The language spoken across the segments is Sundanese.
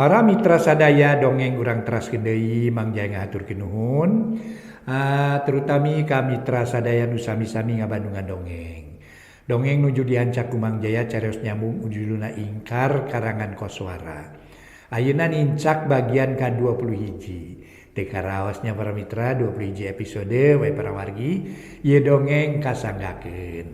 Para mitra sadaya dongeng urang teraskeun deui Mang Jaya ngahaturkeun nuhun. Terutami ka mitra sadaya nu sami-sami ngabandungan dongeng. Dongeng nuju dihancak ku Mang Jaya carios nyambung judulna Ingkar karangan Koswara. Ayeuna nincak bagian ka-21. Teu karaosnya para mitra 21 episode we para wargi ieu dongeng kasanggakeun.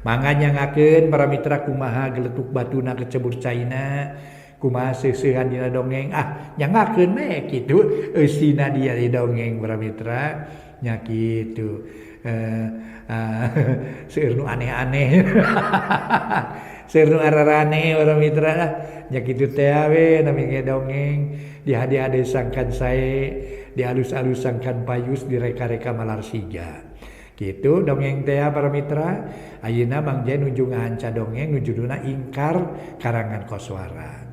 Mangga nyangakeun para mitra kumaha geletuk batuna kecebur caina. Kumaha seuseuhan dina dongeng nyangakeun we kitu eusina dia di dongeng para mitra nya kitu seueur nu aneh-aneh seueur nu ararane para mitra nya kitu teh we nami ge dongeng dihade-hade sangkan sae dialus-alus sangkan payus direka-reka malar siga kitu dongeng teh para mitra. Ayeuna Mang Jaya nuju ngahanca dongeng nu judulna Ingkar karangan Koswara.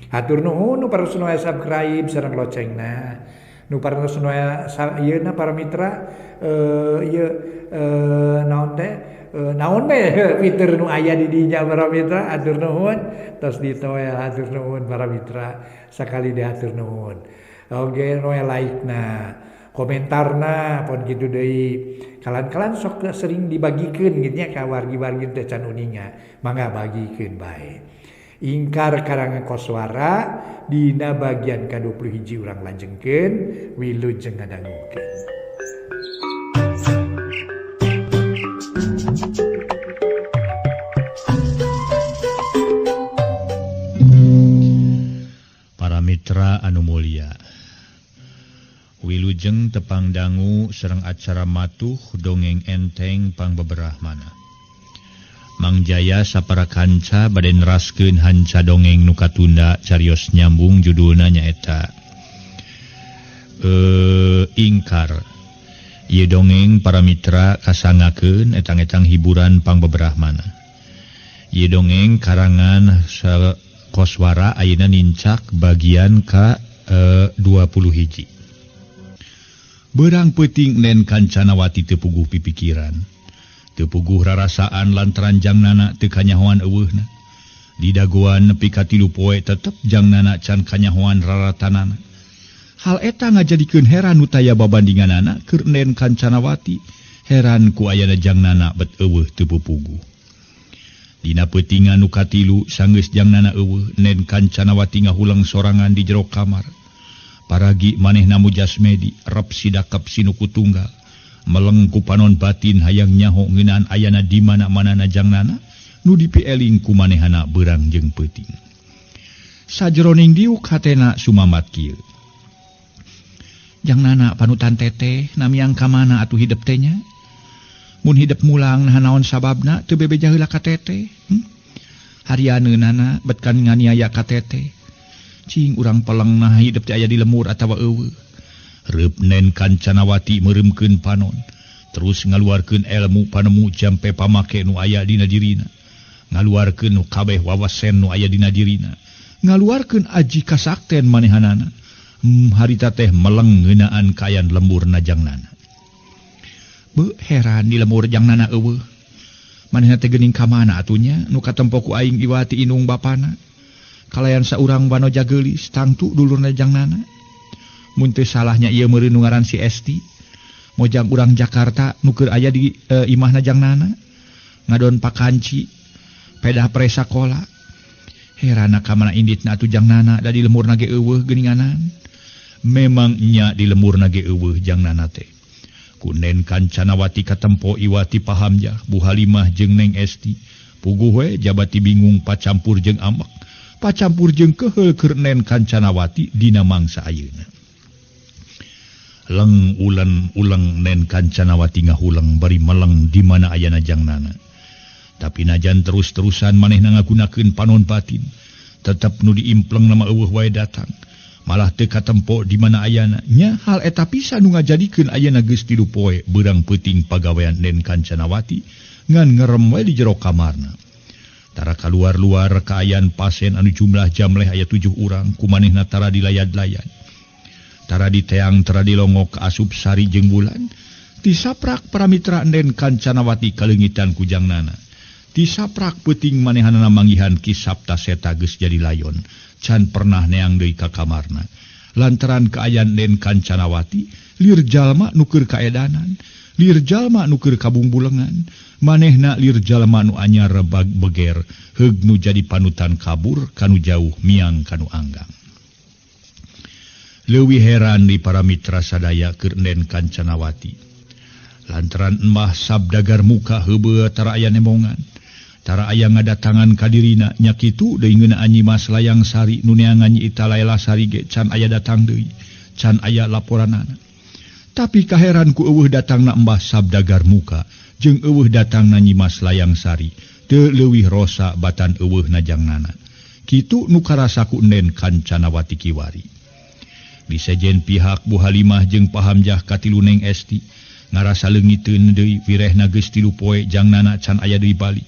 Hatur nuhun nu parantos nu subscribe sareng locengna nu parantos nu ayeuna para mitra ieu naon teh naon we fitur nu aya di dinya para mitra. Hatur nuhun tos ditoel hatur nuhun para mitra sakali deui hatur nuhun. Oge nu like na komentarna pon kitu deui kalan-kalan sok sering dibagikeun kitu nya ka wargi-wargi teh can uninga mangga bagikeun bae. Ingkar karangan Koswara dina bagian ka-21 urang lanjengkeun wilujeng ngadangukeun. Para mitra anu mulia, wilujeng tepang dangu sareng acara matuh dongeng enteng pangbeberahmana. Mang Jaya sapara kanca bade neraskeun hanca dongeng nu katunda carios nyambung judulna nyaeta Ingkar. Ieu dongeng para mitra kasangakeun etang-etang hiburan pangbeberahmana. Ieu dongeng karangan Koswara ayeuna nincak bagian ka 21. Beurang peuting Nen Kancanawati teu puguh pipikiran. Teu puguh rarasaan lantaran jangnana teu kanyahoan eueuhna. Di dagoan nepi ka 3 poe tetep jangnana can kanyahoan raratanana. Hal eta ngajadikeun heran nu taya babandinganana keur Nen Kancanawati heran ku ayana jangnana bet eueuh teu pupuguh. Dina peutingan nu katilu sanggeus jangnana eueuh Nen Kancanawati ngahuleng sorangan di jero kamar. Paragi manehna mujasmedi rep sidakep sinuku tunggal. Meleng ku panon batin hayang nyaho ngeunaan ayana di mana-manana jangnana nu dipieling ku manehana beurang jeung peuting. Sajroning diuk hatena sumamat kieu. Jangnana panutan teteh namiang ka mana atuh hidep teh nya? Mun hidep mulang naha naon sababna teu bebeja heula ka teteh? Harianeunana bet kan nganiaya ka teteh. Cing urang peleng naha hidep teh aya di lemur atawa eueuh. Reup Nen Kancanawati meureumkeun panon terus ngaluarkeun elmu panemu jampe pamake nu aya dina dirina, ngaluarkeun nu kabeh wawasen nu aya dina dirina, ngaluarkeun aji kasakten manehanana. Harita teh meleng ngeunaan kaayaan lembur jangnana. Beuh heran di lembur jangnana eueuh. Manehna teh geuning ka mana atuh nya nu katempo ku aing iwati inung bapana. Kalayan saurang wanoja geulis tangtu dulurna jangnana. Mun teu salahnya ieu meureun nu ngaran si Esti mojang urang Jakarta nu keur aya di imahna jangnana ngadon pakanci pedah pre sakola. Herana ka mana inditna atuh jangnana da di lemurna ge eueuh geuninganan. Memang nya di lemurna ge eueuh jangnana teh. Ku Nen Kancanawati katempo iwati pahamjah Bu Halimah jeung Neng Esti puguh we jabati bingung pacampur jeung amek pacampur jeung keheul keur Nen Kancanawati dina mangsa ayeuna. Leng ulen uleng Nen Kancanawati ngahuleng bari meleng di mana ayana jangnana. Tapi najan terus-terusan manehna ngagunakeun panon batin, tetep nu diimpleng nama eueuh wae datang. Malah teu katempo di mana ayana. Nya hal eta pisan nu ngajadikeun ayana geus 3 poe beurang peuting pagawean Nen Kancanawati ngan ngerem wae di jero kamarna. Tara kaluar-luar kaayaan pasien anu jumlah jamleh aya 7 urang ku manehna tara dilayad-layad. Tara diteang tara dilongok asup sari jeung bulan disaprak para mitra Nen Kancanawati kaleungitan ku jangnana. Tisaprak peuting manehanana manggihan Ki Sapta Seta geus jadi layon. Can pernah neang deui ka kamarna. Lantaran kaayaan Den Kancanawati, lir jalma nu keur kaedanan, lir jalma nu keur kabungbulengan, manehna lir jalma nu anyar bag beger, heug nu jadi panutan kabur kanu jauh miang kanu anggang. Leuwih heran di para mitra sadaya keur Den Kancanawati. Lantaran Mbah Sabdagar muka heubeut tara aya nembongan. Tara aya ngadatangan ka dirina nya kitu deui ngeunaan Nyi Mas Layang Sari nu neangan Nyi Ita Laila Sari ge can aya datang deui, can aya laporanana. Tapi kaheran ku eueuh datangna Mbah Sabdagar muka jeung eueuh datangna Nyi Mas Layang Sari teu leuwih rosa batan eueuh najangnana. Kitu nu karasa ku Den Kancanawati kiwari. Di sejen pihak Bu Halimah jeung Pahamjah katilu Neng Esti ngarasa leungiteun deui wirehna geus 3 poe jangnana can aya deui balik.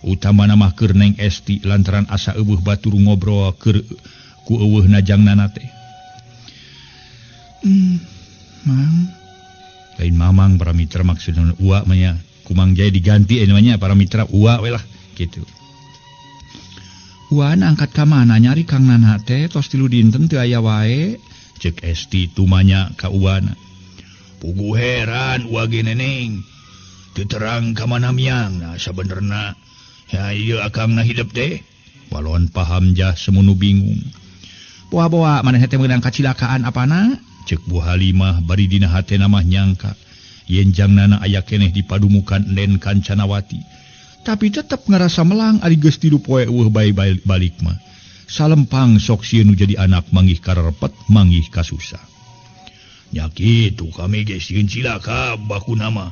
Utamana mah keur Neng Esti lantaran asa eueuh batur ngobrol keur ku eueuhna jangnana teh. Mang lain mamang para mitra maksudna ua mah nya kumang jaya diganti namanya para mitra ua we lah kitu. Ua angkat ka mana nyari Kang Nana teh tos 3 dinten teu aya wae. Cek Esti tumanya ka uana. Pugu heran ua ge neneng. Teu terang ka mana miang nah sabenerna. Ya ieu akangna hidep teh. Walon Pahamjah semunu bingung. Boa-boa maneh teh meunang kacilakaan apana? Cek Bu Halimah bari dina hatena mah nyangka yen jangnana aya keneh dipadumukan Den Kancanawati. Tapi tetep ngarasa melang ari geus 3 poe eueuh bae balik mah. Salempang sok sieun nu jadi anak manggih kararepet manggih kasusah. Nya kitu kami ge sieun cilaka bakuna mah.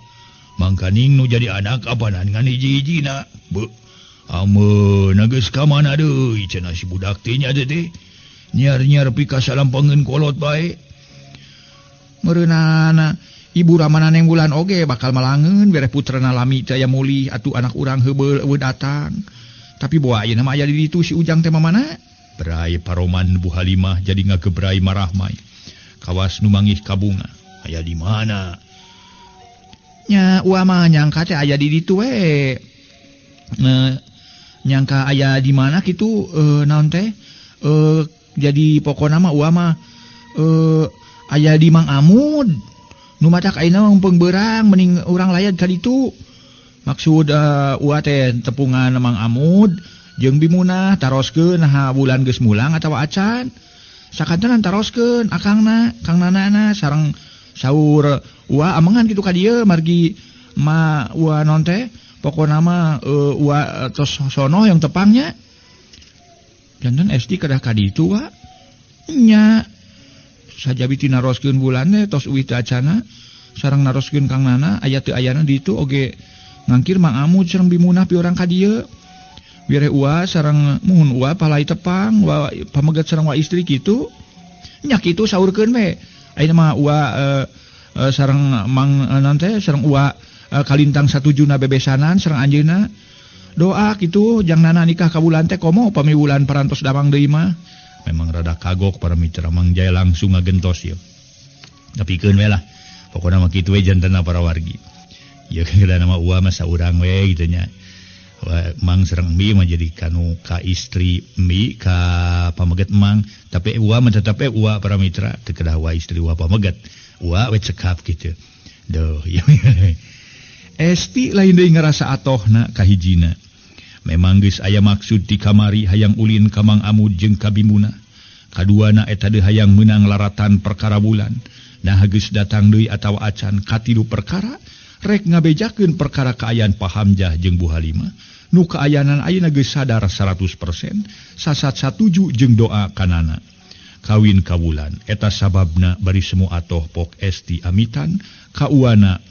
Mangkaning nu jadi anak apanan ngan hiji-hijina. Beuh, ameun geus ka mana deui cenah si budak teh nya teh. Nyiar-nyiar pika salampangeun kolot bae. Meureunana ibu ramana Neng Wulan oge bakal malangeun bere putrana lami teh aya mulih atuh anak urang heubeul eueuh datang. Tapi boa ayeuna mah aya di ditu si Ujang teh mamana? Berai paroman Bu Halimah jadi ngagebrai marahmai. Kawas nu mangih kabunga. Aya di mana? Nya ua mah nyangka teh aya di ditu we. Nyangka aya di mana kitu naon teh? Jadi pokona mah ua mah aya di Mang Amud. Nu matak ayeuna mah peung beurang mending urang layad ka ditu. Maksud ua teh tepungan Mang Amud jeung Bimunah taroskeun naha bulan geus mulang atawa acan. Sakantenan taroskeun akangna, Kang Nanana sareng saur ua amengan kitu ka dieu margi ma ua non teh pokona mah ua tos sono yang tepangnya. Janten SD kedah ka ditu wa. Nya sajabi ti naroskeun bulan teh tos uih teh acana sareng naroskeun Kang Nana aya teu ayana di ditu oge ngangkir Mang Amud sareng Bimunah pi urang ka dieu. Wire ua sareng muhun ua palai tepang wa pamegat sareng wa istri kitu. Nya kitu saurkeun we. Ayeuna mah ua sareng Mang naon teh sareng ua kalintang satujuna bebesanan sareng anjeunna. Doa kitu jang Nana nikah ka bulan teh komo pami bulan parantos damang deui mah. Memang rada kagok para mitra Mang Jaya langsung ngagentos ieu. Tapi keun we lah. Pokona mah kitu we jantenna para wargi. Ieu keuna nama ua mah saurang we kitu nya. Mang sareng mi mah jadi kanu ka istri mi ka pameget mang, tapi ua mah tetep ua para mitra teu kedah ua istri ua pameget. Ua we cekap kitu. Duh. Esti lain deui ngarasa atohna kahijina. Memang geus aya maksud di kamari hayang ulin ka Mang Amud jeung ka Bimuna. Kaduana eta deui hayang meunang laratan perkara bulan. Nah geus datang deui atawa acan katilu perkara rek ngabejakeun perkara kaayaan Pahamjah jeung Bu Halimah. Nu kaayanan ayeuna geus sadar 100% sasat satuju jeung doa kanana. Kawin ka bulan eta sababna bari semu atoh pok Esti amitan ka uana.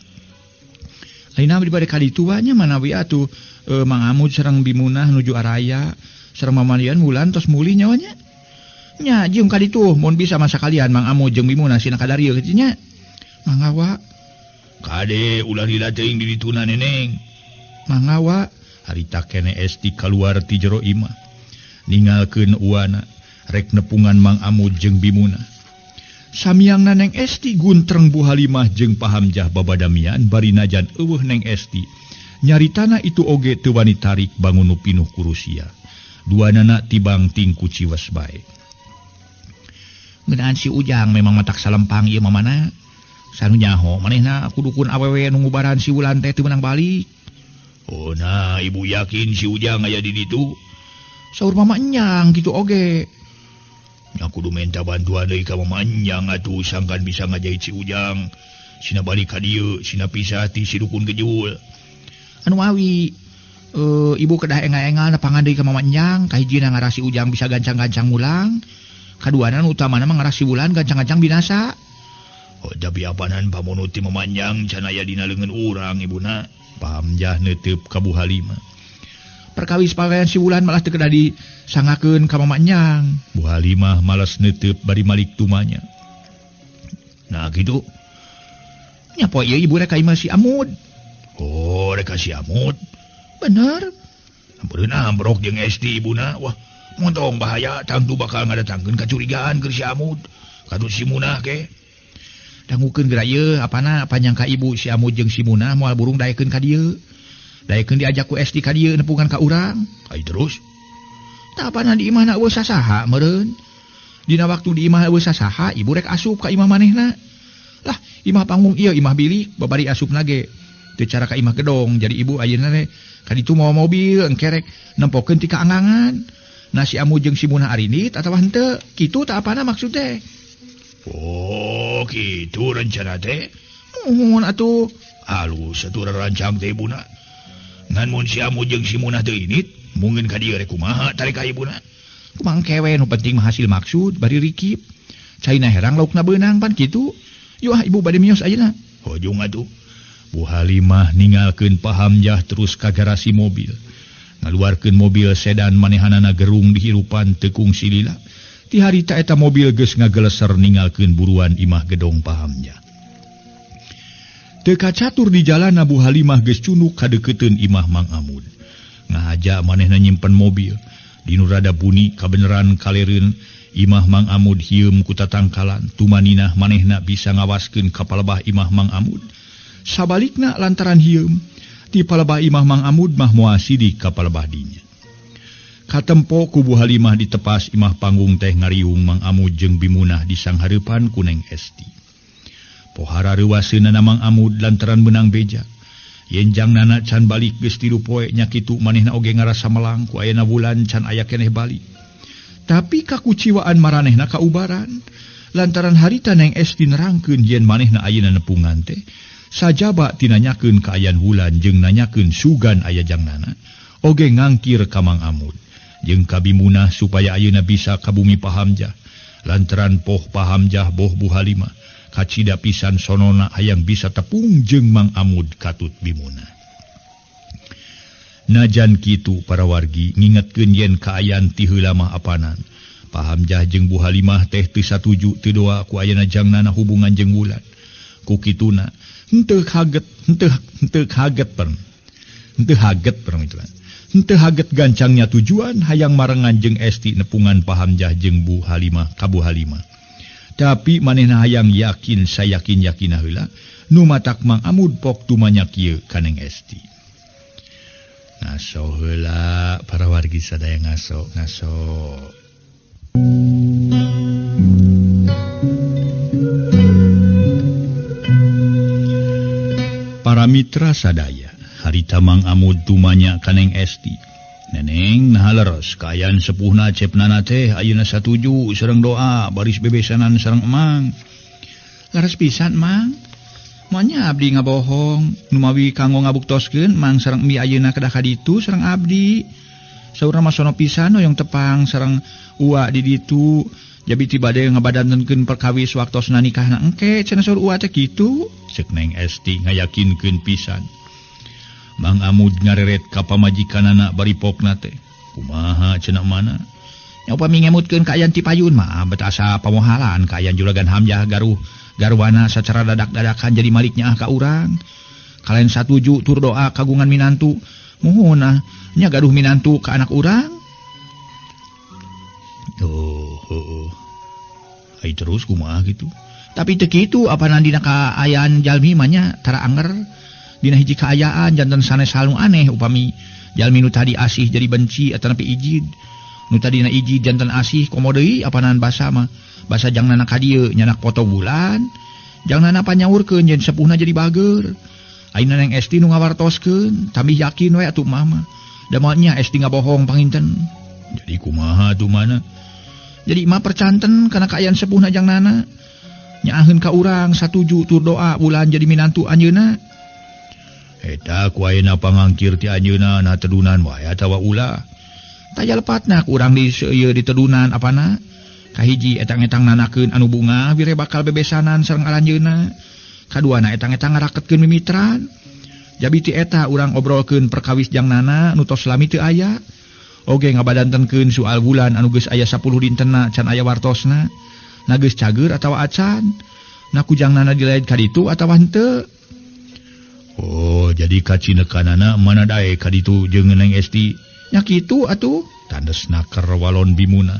Ayeuna abdi bade ka ditu nya manawi atuh Mang Amud sareng Bimunah nuju araya sareng mamalian bulan tos mulih nyawanya. Nya jeung ka ditu mun bisa masa kalian Mang Amud jeung Bimunah sina kadarieu kitu nya. Mangga wa. Kade ulah lila teuing di dituna neneng. Mangga wa. Harita kene Esti kaluar ti jero imah. Ningalkeun uana rek nepungan Mang Amud jeung Bimunah. Samiangna Neng Esti guntreng Bu Halimah jeung Pahamjah babadamian bari najan eueuh Neng Esti. Nyaritana itu oge teu wani tarik bangun nu pinuh ku Rusia. Duanana tibang ting ku ciwes bae. Ngeunaan si Ujang memang matak salempang ieu mah mana. Sanu nyaho manehna kudukun awewe nu ngubaran si Wulan teh teu meunang balik. Oh nah ibu yakin si Ujang aya di ditu? Saur mama enyang kitu oge. Nya kudu menta bantuan deui ka mama enyang atuh sangkan bisa ngajahit si Ujang. Sina balik ka dieu, sina pisah ti si dukun gejul. Anu awi ibu kedah engal-engal nepangan deui ka mama enyang, kahijina ngarah si Ujang bisa gancang-gancang mulang. Kaduana nu utamana mah ngarah si Wulan gancang-gancang binasa. Oh tapi apanan pamono ti mama enyang can aya dina leungeun urang ibuna. Pahamjah neuteup ka Bu Halimah. Perkawis pakaian si Wulan malah teu kedah disangakeun ka mama enyang. Bu Halimah malas neuteup bari malik tumanya. Nah kitu. Nya poe ieu ibu rek ka imah si Amud. Oh rek ka si Amud. Bener. Ampureun ambrok jeung Esti ibuna. Wah, montong bahaya tangtu bakal ngadatangkeun kacurigaan keur si Amud. Katut si Munah ke. Dangukeun geura ieu apana panyangka ibu si Amud jeung si Munah moal burung daekeun ka dieu. Daekeun diajak ku Esti ka dieu nepungan ka urang. Ai terus? Tah apana di imahna eueuh sasaha meureun. Dina waktu di imah eueuh sasaha ibu rek asup ka imah manehna. Lah imah panggung ieu imah bilik babari asupna ge. Teu cara ka imah gedong jadi ibu ayeuna teh ka ditu mawa mobil engkerek nempokeun ti kaangangan. Nah si Amud jeung si Munah arinit atawa henteu? Kitu tah apana maksud teh? Oh, kitu rencana teh. Muhun atuh. Halus atuh rancang teh ibuna. Ngan mun si Amud jeung si Munah teu init, mungkin ka dieu rek kumaha tarik ka ibuna. Kumang kewe nu penting mah hasil maksud bari rikip. Caina herang laukna beunang pan kitu. Yuk ah ibu bade mios ayeuna. Hojung atuh. Bu Halimah ninggalkeun Pahamjah terus ka garasi mobil. Ngaluarkeun mobil sedan manehanana gerung dihirupan teu kungsi lila. Ti harita eta mobil geus ngageleser ninggalkeun buruan imah gedong Pahamjah. Teu kacatur di jalan Bu Halimah geus cunduk kadeukeuteuun imah Mang Amud. Ngahaja manehna nyimpen mobil. Dinu rada buni kabeneran kalereun imah Mang Amud hieum ku tatangkalan. Tumaninah manehna bisa ngawaskeun ka palebah imah Mang Amud. Sabalikna lantaran hieum ti palebah imah Mang Amud mah moal sidik ka palebah dinya. Katempo ku Bu Halimah ditepas imah panggung teh ngariung Mang Amud jeung Bimunah di sanghareupan ku Neng Esti. Pohara reuwaseunana Mang Amud lantaran meunang beja. Yen jangnana can balik geus 3 poe nya kitu manehna oge ngarasa melang ku ayana Wulan can aya keneh balik. Tapi kakuciwaan maranehna kaubaran lantaran harita Neng Esti nerangkeun yen manehna ayeuna nepungan teh sajaba tinanyakeun kaayaan Wulan jeung nanyakeun sugan aya jangnana oge ngangkir ka Mang Amud jeung ka Bimunah supaya ayeuna bisa ka bumi Pahamjah lantaran poh Pahamjah boh Bu Halimah kacida pisan sonona hayang bisa tepung jeung Mang Amud katut Bimunah. Najan kitu para wargi ngingetkeun yen kaayaan ti heula mah apanan Pahamjah jeung Bu Halimah teh teu satuju teu doa ku ayeuna jangnana hubungan jeung Wulan. Ku kituna henteu kaget henteu kaget per henteu haget per henteu haget gancangnya tujuan hayang marengan jeung Esti nepungan Pahamjah jeung Bu Halimah ka Bu Halimah. Tapi manehna hayang yakin sayakin-yakinna heula nu matak Mang Amud pok tumanya kieu ka Neng Esti. Ngaso heula para wargi sadaya ngaso ngaso. Para mitra sadaya, harita Mang Amud tumanya ka Neng Esti. Neneng nah leres kaayaan sepuhna cepnana teh ayeuna satuju sareng doa baris bebesanan sareng emang. Leres pisan Mang. Moalnya abdi ngabohong, numawi kanggo ngabuktoskeun Mang sareng mi ayeuna kedah ka ditu sareng abdi. Saurna mah sono pisan hoyong tepang sareng uwa di ditu. Jabi ti bade ngabadantenkeun perkawis waktosna nikahna engke cenah saur uwa teh kitu. Ceuk Neng Esti ngayakinkeun pisan. Mang Amud ngareret ka pamajikanana bari pokna teh. Kumaha cenah mana? Nya upami ngemutkeun kaayaan ti payun mah bet asa pamohalan kaayaan juragan Hamzah garuh garwana sacara dadak-dadakan jadi maliknya ah ka urang. Kalayan satuju tur doa kagungan minantu. Muhun ah nya gaduh minantu ka anak urang. Oh, oh. Ai terus kumaha gitu. Tapi teu kitu apanan dina kaayaan jalmi mah nya tara anger. Dina hiji kaayaan janten sanes hal nu aneh upami jalmi nu tadi asih jadi benci atanapi ijid. Nu tadina ijid janten asih komo deui apanan basa mah. Basa jangnana ka dieu nyanak foto bulan, jangnana panyaurkeun yen sepuhna jadi bager. Ayeuna Neng Esti nu ngawartoskeun, tambih yakin we atuh mama. Da moal nya Esti ngabohong panginten. Jadi kumaha atuh mana? Jadi mah percanten kana kaayaan sepuhna jangnana. Nyaaheun ka urang satuju tur doa bulan jadi minantu anjeunna. Eta ku ayeuna pangangkir ti anjeunna na tedunan wae atawa ulah. Taya lepatna ku urang di ieu ditedunan apana? Kahiji etang-etang nanakeun anu bunga wire bakal bebesanan sareng aranjeunna. Kaduana etang-etang ngaraketkeun mimitran. Jabi ti eta urang obrolkeun perkawis jangnana nu tos lami teu aya. Oge ngabadantenkeun soal bulan anu geus aya 10 dintenna can aya wartosna. Na geus cager atawa acan. Na ku jangnana dilaid ka ditu atawa henteu. Oh, jadi kacinekanana mana dae ka ditu jeung Neng Esti. Nya kitu atuh, tandes naker walon Bimuna.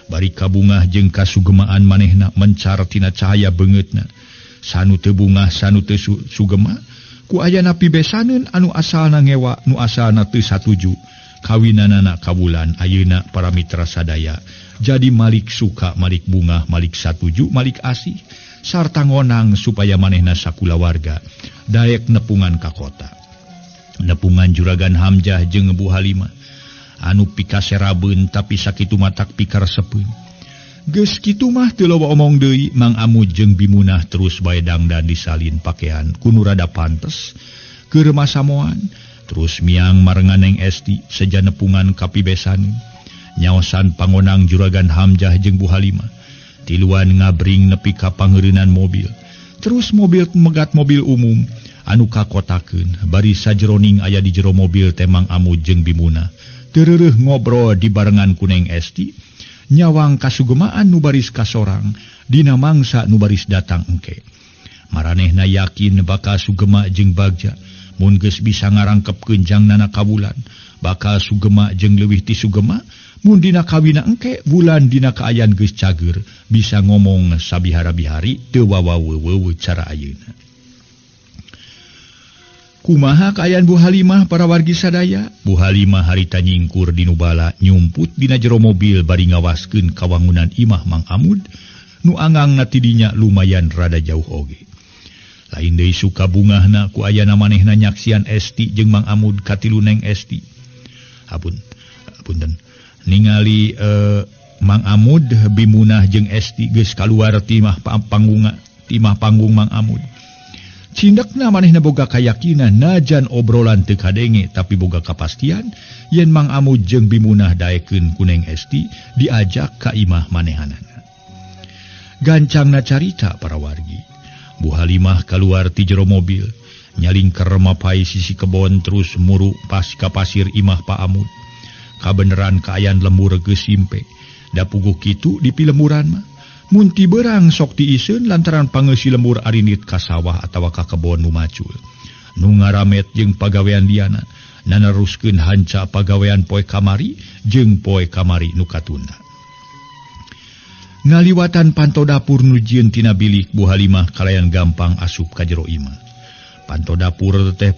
Bari kabungah jeung kasugemaan manehna mencar tina cahaya beungeutna. Sanu teu bungah sanu teu sugema, ku ayana pibesaneun anu asalna ngewa nu asalna teu satuju. Kawinanana kabulan ayeuna para mitra sadaya. Jadi malik suka, malik bungah, malik satuju, malik asih sarta ngonang supaya manehna sakulawarga daek nepungan ka kota. Nepungan Juragan Hamzah jeung Bu Halimah anu pikaserabeun tapi sakitu matak pikaresepeun. Geus kitu mah teu loba omong deui, Mang Amud jeung Bimunah terus bae dangdan disalin pakaian ku nu rada pantes keur masamoan. Terus miang marengan Neng Esti seja nepungan ka pibesan. Nyaosan pangonang Juragan Hamzah jeung Bu Halimah. Tiluan ngabring nepi ka pangeureunan mobil. Terus mobil megat mobil umum anu kakotakeun bari sajeroning aya di jero mobil teh Mang Amud jeung Bimuna. Teu ngobrol di barengan ku Neng Esti. Nyawang kasugemaan nu baris kasorang dina mangsa nu baris datang engke. Maranehna yakin bakal sugema jeung bagja mun geus bisa ngarangkepkeun jangnana ka bulan, bakal sugema jeung leuwih ti sugema mun dina kawina engke bulan dina kaayaan geus cager bisa ngomong sabihara-bihari teu wawa-wewewe cara ayeuna. Kumaha kaayaan Bu Halimah para wargi sadaya? Bu Halimah harita nyingkur di nubala nyumput dina jero mobil bari ngawaskeun ka wangunan imah Mang Amud nu angangna ti dinya lumayan rada jauh oge. Lain deui suka bungahna ku ayana manehna nyaksian Esti jeung Mang Amud katilu Neng Esti. Apunten. Ningali Mang Amud Bimunah jeung Esti geus kaluar timah panggung timah panggung Mang Amud. Cindekna manehna boga kayakinan najan obrolan teu kadenge tapi boga kapastian yen Mang Amud jeung Bimunah daekeun ku Neng Esti diajak ka imah manehanana. Gancangna carita para wargi. Bu Halimah kaluar ti jero mobil, nyalingker mapai sisi kebon terus muru pas ka pasir imah Pak Amud. Kabeneran kaayaan lembur geus simpe. Da puguh kitu di pilemburan mah. Mun ti beurang sok tiiseun lantaran pangeusi lembur arinit ka sawah atawa ka kebon nu macul. Nu ngaramet jeung pagawean liana, naneruskeun hanca pagawean poe kamari jeung poe kamari nu katunda. Ngaliwatan panto dapur nu jieun tina bilik Bu Halimah kalayan gampang asup ka jero imah. Panto dapur teh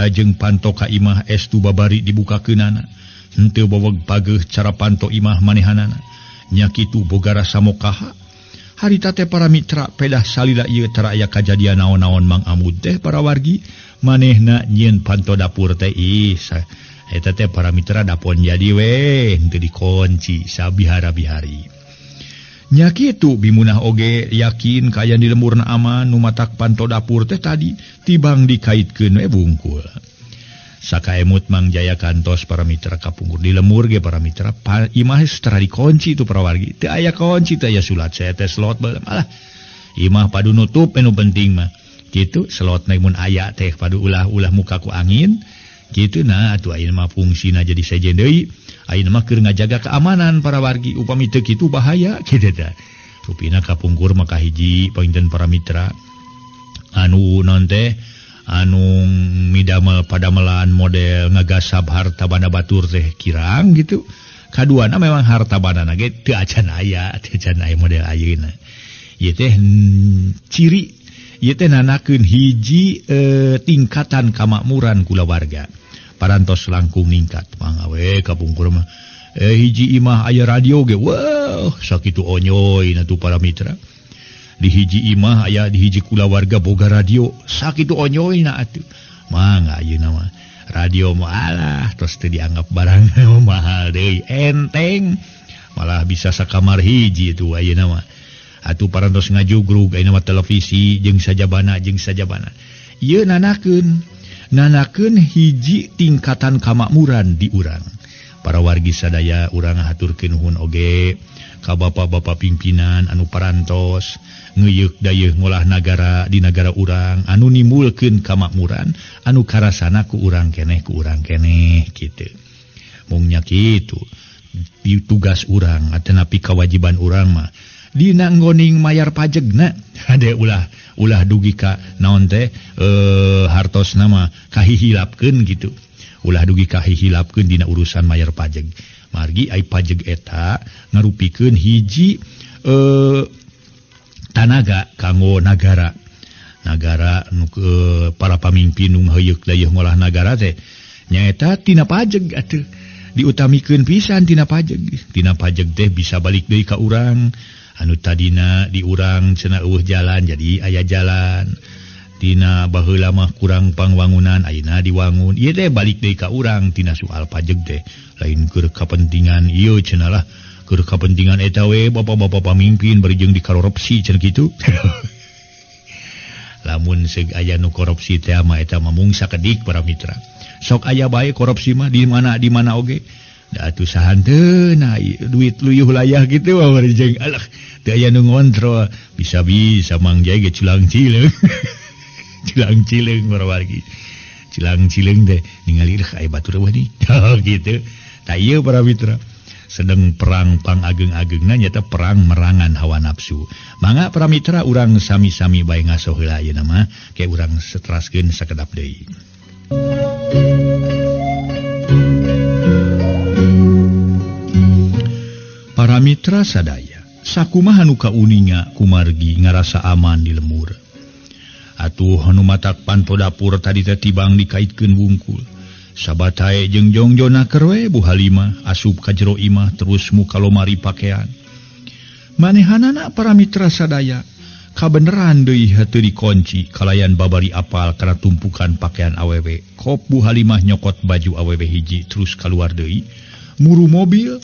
jeung panto ka imah estu babari dibukakeunana. Henteu boweg pageuh cara panto imah manehanana. Nya kitu boga rasa mokaha. Harita teh para mitra pedah salila ieu tara aya kajadian naon-naon Mang Amud teh para wargi manehna nyieun panto dapur teh ih eta teh para mitra dapon jadi we henteu dikunci sabihara-bihari. Nya kitu Bimunah oge yakin kaayaan di lemburna aman nu matak panto dapur teh tadi tibang dikaitkeun we bungkul. Sakaemut Mang Jaya kantos para mitra kapungkur di lemur ge para mitra imah secara dikunci itu para wargi teu aya kunci teu aya sulat saya teh slot malah imah padu nutup anu penting mah kitu slot na mun aya teh padu ulah-ulah muka ku angin kitu nah atuh ayeuna mah fungsina jadi sejen deui ayeuna mah keur ngajaga keamanan para wargi upami teu kitu bahaya kitu teh rupina kapungkur mah kahiji panginten para mitra anu naon teh anu midamel padamelan model ngagasab harta banda batur teh kirang gitu. Kaduana memang harta bandana ge teu acan aya, teu acan aya model ayeuna. Ieu teh ciri Ieu teh nanakeun hiji tingkatan kamakmuran kulawarga. Parantos langkung ningkat mangga we kapungkur mah. Hiji imah aya radio ge wah sakitu onyoy na tuh para mitra. Di hiji imah aya di hiji kulawarga boga radio sakitu onyoy na atuh. Mangga ayeuna mah radio mah alah tos teu dianggap barang mahal deui enteng. Malah bisa sakamar hiji itu ayeuna mah. Atuh parantos ngajugrug ayeuna mah televisi jeung sajabana jeung sajabana. Ieu nanakeun hiji tingkatan kamakmuran di urang. Para wargi sadaya urang haturkeun nuhun oge ka bapak-bapak pimpinan anu parantos ngeuyeuk dayeuh ngolah nagara di nagara urang anu nimbulkeun kamakmuran anu karasana ku urang keneh kitu. Mung nya kitu tugas urang atanapi kewajiban urang mah dina nggoning mayar pajegna hade ulah dugi ka naon teh hartosna mah kahihilapkeun gitu. Ulah dugi kahihilapkeun dina urusan mayar pajeg. Margi ai pajeg eta ngarupikeun hiji tanaga kanggo nagara. Nagara nu para pamimpin nu heuyeuk dayeuh ngolah nagara teh nyaeta tina pajeg atuh. Diutamikeun pisan tina pajeg. Tina pajeg teh bisa balik deui ka urang. Anu tadina di urang cenah eueuh jalan jadi aya jalan. Tina baheula mah kurang pangwangunan ayeuna diwangun. Ieu teh balik deui ka urang tina soal pajeg teh. Lain keur kapentingan ieu cenah lah. Keur kapentingan eta we bapak-bapak pamimpin bari jeung dikorupsi cenah kitu. Lamun seug aya nu korupsi teh mah eta mah mung sakedik para mitra. Sok aya bae korupsi mah di mana oge. Da atuh sahanteuna duit luyuh layah kitu mah bari jeung alah teu aya nu ngontrol. Bisa-bisa Mang Jai ge culang cileung. Cilang cileung para wargi. Cilang cileung teh ningali ih aya batur eueuh nih. Gitu. Tah ieu para mitra. Sedang perang pangageng-agengna nyata perang merangan hawa nafsu. Mangga para mitra urang sami-sami bae ngaso heula ayeuna mah ke urang setraskeun sakedap deui. Para mitra sadaya, sakumaha nu kauninga kumargi ngarasa aman di lemur. Atuh nu matak panto dapur tadi teh tibang dikaitkeun wungkul. Sabatae jeung jongjona keur we Bu Halimah asup ka jero imah terus muka lomari pakean. Manehanana para mitra sadaya kabeneran deui henteu dikunci kalayan babari apal kana tumpukan pakaian awewe. Kop Bu Halimah nyokot baju awewe hiji terus kaluar deui muru mobil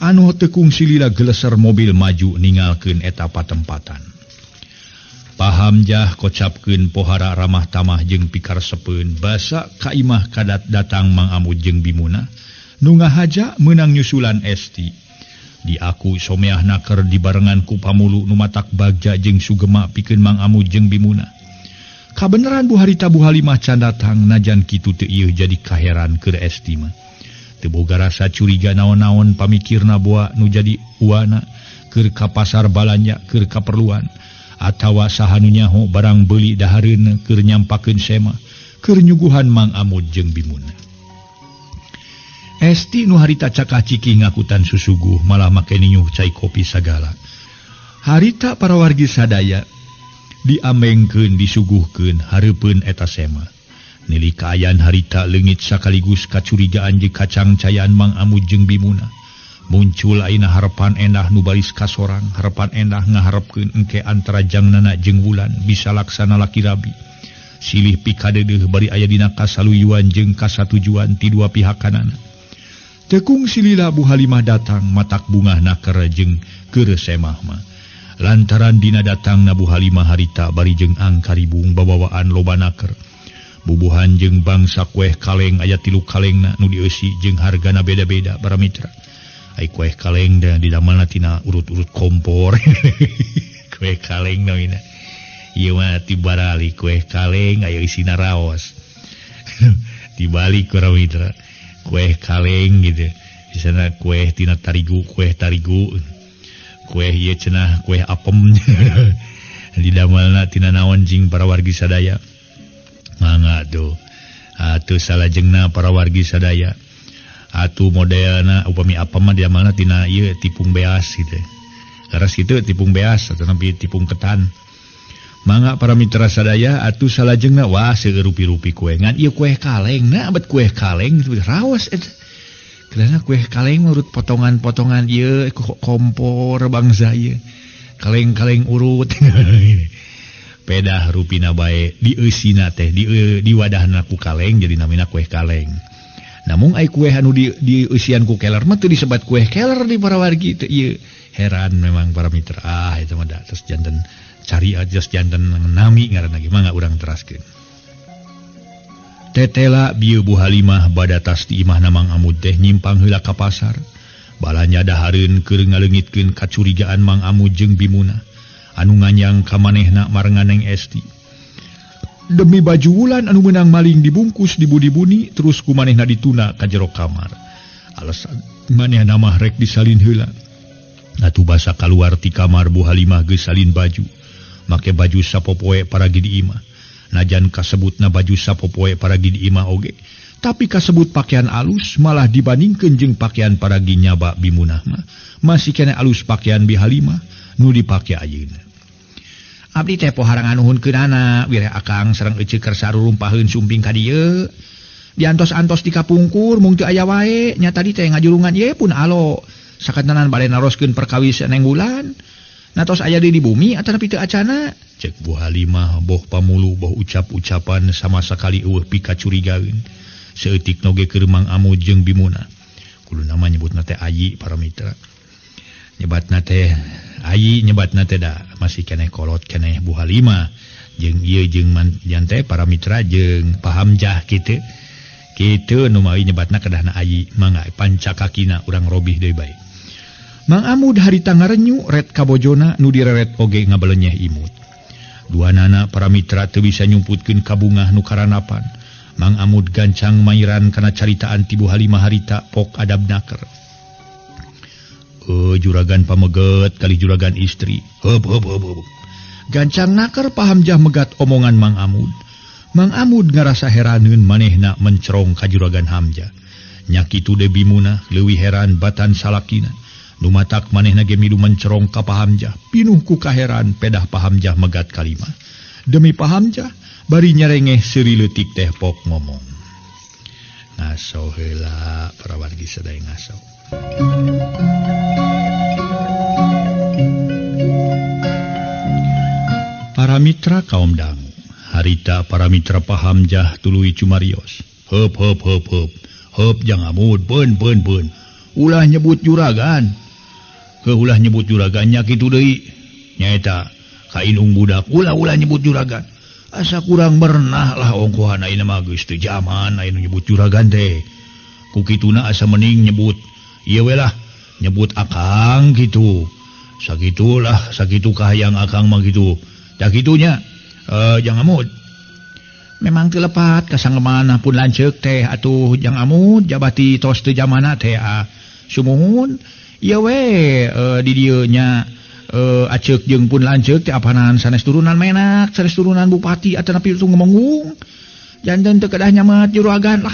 anu teu kungsi lila geleser mobil maju ningalkeun eta patempatan. Pahamjah kocapkeun pohara ramah tamah jeung pikaresepeun basa ka imah kadat datang Mang Amud jeung Bimuna nu ngahaja meunang nyusulan Esti. Diaku someah naker dibarengan ku pamulu nu matak bagja jeung sugema pikeun Mang Amud jeung Bimuna. Kabeneran Bu Harita Bu Halimah can datang najan kitu teu ieu jadi kaheran keur Esti mah. Teu boga rasa curiga naon-naon pamikirna boa nu jadi uana keur ka pasar balanja keur kaperluan. Atawa saha nu nyaho barang beuli dahareun keur nyampakeun sema keur nyuguhan Mang Amud jeung Bimuna. Esti nu harita cakah ciki ngakutan susuguh malah make ninyuh cai kopi sagala. Harita para wargi sadaya diamengkeun disuguhkeun hareupeun eta sema. Nili kaayaan harita leungit sakaligus kacurigaan jeung kacangcayaan Mang Amud jeung Bimuna. Muncul ayeuna harepan endah nu baris kasorang, harepan endah ngaharepkeun engke antara jangnana jeung Wulan bisa laksana laki rabi. Silih pikadeudeuh bari aya dina kasaluyuan jeung kasatujuan ti dua pihak kanana. Teu kungsi lila Bu Halimah datang matak bungah naker jeung keur semah mah. Lantaran dina datangna Bu Halimah harita bari jeung angkaribung babawaan loba naker. Bubuhan jeung bangsa kueh kaleng aya 3 kalengna nu dieusi jeung hargana beda-beda para mitra. Ai kueh kaleng da didamelna tina urut-urut kompor. Kueh kaleng namina. Ieu mah tibarali kueh kaleng aya isina raos. Dibalik para mitra. Kueh kaleng gitu. Di sana kueh tina tarigu, kueh tarigu. Kueh ieu cenah kueh apem. Didamelna tina naon jing para wargi sadaya. Mangga tuh. Atuh salajengna para wargi sadaya. Atuh modelna upami apem mah didamelna tina ieu tipung beas gitu. Leres kitu tipung beas atau nampi tipung ketan. Mangga para mitra sadaya atuh salajengna wah seueur rupi-rupi kue ngan ieu kue kaleng na abet kue kaleng raos eta. Karena kue kaleng urut potongan-potongan ieu kompor bangsa ieu. Kaleng-kaleng urut. Pedah rupina bae dieusina teh di wadahna ku kaleng jadi namina kue kaleng. Namun ai kue anu dieusian ku keler mah teu disebat kue keler di para wargi teu ieu. Heran memang para mitra. Ah eta mah da terus janten cari aja janten nami ngaranna ge mangga urang teraskeun. Tetela bieu Bu Halimah badatas di imahna Mang Amud teh nyimpang heula ka pasar. Balanya dahareun keur ngaleungitkeun kacurigaan Mang Amud jeung Bimuna. Anu nganyang ka manehna marengan Neng Esti. Demi baju wulan anu meunang maling dibungkus dibudi-buni terus ku manehna dituna ka jero kamar. Alasan manehna mah rek disalin heula. Atuh basa kaluar ti kamar Bu Halimah geus salin baju. Make baju sapopoe paragi di imah. Najan kasebutna baju sapopoe paragi di imah oge, tapi kasebut pakaian alus malah dibandingkeun jeung pakaian paragi nyaba Bimunah mah masih kene alus pakaian Bi Halimah nu dipake ayeuna. Abdi teh poharangan nuhunkeunana wireh akang sareng eceu kersa rurumpaheun sumping ka dieu. Diantos-antos di kapungkur mung teu aya wae nya tadi teh ngajulungan ieu pun alo. Sakantenan bade naroskeun perkawis Neng Wulan. Natos aya deui di bumi atanapi teu acana? Cek Bu Halimah boh pamulu boh ucap-ucapan sama sakali eueuh pikacurigaeun. Saeutik noge keur Mang Amud jeung Bimuna. Kudu nama nyebutna teh ayi para mitra. Nyebatna teh ayi nyebatna teh da masih keneh kolot keneh Bu Halimah jeung ieu jeung jante para mitra jeung pahamjah kitu. Kitu nu mawi nyebatna kedahna ayi mangga pancakakina urang robih deui bae. Mang Amud harita ngarenyu ret kabojona nu direret oge ngabelenyeh imut. Duanana para mitra teu bisa nyumputkeun kabungah nu karanapan. Mang Amud gancang mairan kana caritaan ti Bu Halimah harita pok adab naker. Juragan pameget kali juragan istri. Heup heup heup heup. Gancang naker pahamjah megat omongan Mang Amud. Mang Amud ngarasa heraneun manehna mencerong ka juragan Hamzah. Nya kitu deui Bimunah leuwih heran batan salakina. Lumatak manehna ge milu mencerong ka Pahamjah, pinuh ku kaheran pedah Pahamjah megat kalima. Demi Pahamjah, bari nyarengeh seuri leutik teh pok ngomong. Ngaso heula para wargi sadaya ngaso. Para mitra kaum dangu, harita para mitra Pahamjah tuluy cumarios. Heup heup heup heup. Heup jang Amud peun peun peun. Ulah nyebut juragan. Ulah nyebut juragannya kitu deui nyaeta ka indung budak ulah-ulah nyebut juragan asa kurang bernah lah ongkohan ayeuna mah geus teu jaman ayeuna nyebut juragan teh ku kituna asa mending nyebut ieu we lah nyebut akang kitu sakitulah sakitu kahayang akang mah kitu da kitunya jang Amud memang teu lepat kasanggemana pun lanceuk teh atuh jang Amud jabati tos teu jamana teh sumuhun ieu we di dieu nya aceuk jeung pun lanceuk teh apanan sanes turunan menak sanes turunan bupati atanapi ngomong janten teu kedah nyamet juragan lah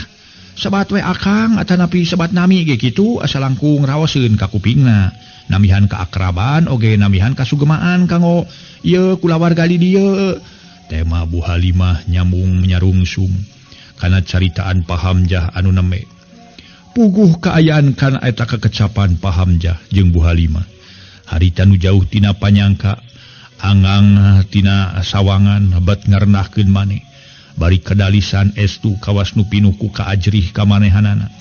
sebat we akang atanapi sebat nami ge kitu asa langkung raoseun ka kupingna namihan keakraban oge namihan kasugemaan kanggo ieu kulawarga di dieu. Tema Bu Halimah nyambung nyarungsum kana caritaan Pahamjah anu neme. Puguh kaayaan kana eta kekecapan Pahamjah jeung Bu Halimah. Harita nu jauh tina panyangka, angang tina sawangan bat ngarenahkeun maneh. Bari kedalisan estu kawas nu pinuh ku kaajrih kamanehanana.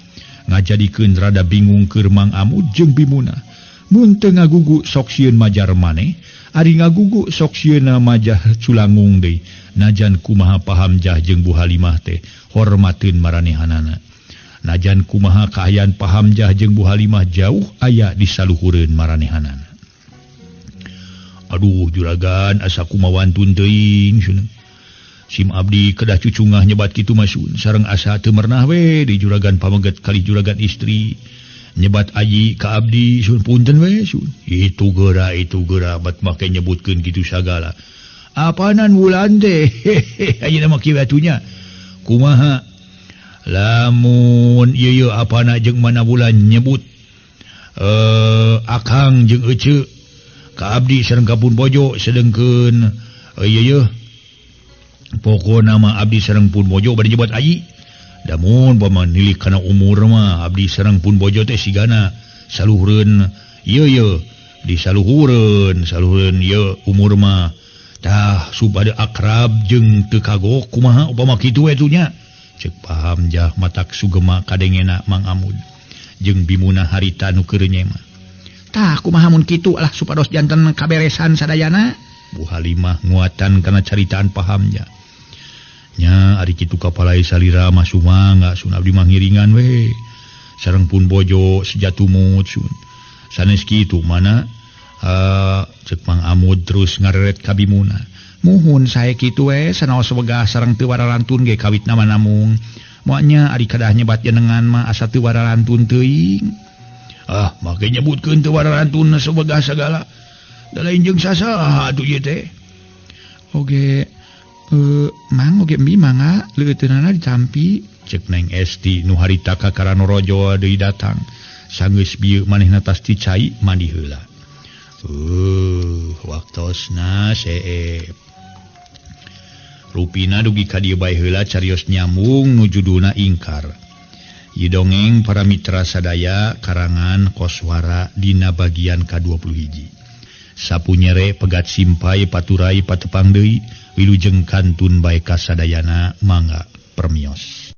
Ngajadikeun rada bingung keur Mang Amud jeung Bimuna. Mun teu ngagugu sok sieun majar maneh, ari ngagugu sok sieunna majah culangung deui. Najan kumaha Pahamjah jeung Bu Halimah teh hormateun maranehanana. Najan kumaha kaayaan Pahamjah jeung Bu Halimah jauh aya di saluhureun maranehanana. Aduh juragan asa kumaha wantun teuing cenah. Sim abdi kedah cucungah nyebat kitu mah sun sareng asa teu merenah we di juragan pameget kali juragan istri. Nyebat aji ka abdi sun punten we sun. Itu geura bat make nyebutkeun kitu sagala. Apanan wulan teh ayeuna mah kieu atunya. Kumaha lamun ieu apana jeung mana bulan nyebut akang jeung eceu ka abdi sareng ka pun bojo sedengkeun Ieu pokona mah abdi sareng pun bojo bade nyebat ayi. Damun upama nilik kana umur mah abdi sareng pun bojo teh sigana saluhureun ieu ye di saluhureun saluhureun ieu umur mah tah supada akrab jeung teu kagok kumaha upama kitu we nya. Cek paham jah matak sugema kadengena Mang Amud jeung Bimuna harita nu keur nyema. Tah kumaha mun kitu lah supados janten kaberesan sadayana. Bu Halimah nguatan kana caritaan pahamnya. Nya ari kitu kapalai salira mah sumangga sun abdi mah ngiringan we. Sareng pun bojo sejatumut sun. Sanes kitu mana cek Mang Amud terus ngareret ka Bimuna. Muhun sae kitu we sanaos wegah sareng teu waralantun ge kawitna mah namung. Moalnya ari kadah nyebat jenengan mah asa teu waralantun teuing. Ah, make nyebutkeun teu waralantun sewegah sagala. Da lain jeung sasaha atuh ieu teh. Oge mang oge mbi mangga leuteunana dicampi. Cek Neng Esti nu harita ka Karanorojo deui datang. Sanggeus bieu manehna tas ti cai mandi heula. Waktosna seep. Rupina dugi ka dieu bae heula carios nyambung nu judulna Ingkar. Ieu dongeng para mitra sadaya karangan Koswara dina bagian ka-21. Sapu nyere pegat simpai paturai patepang deui wilujeng kantun bae kasadayana mangga permios.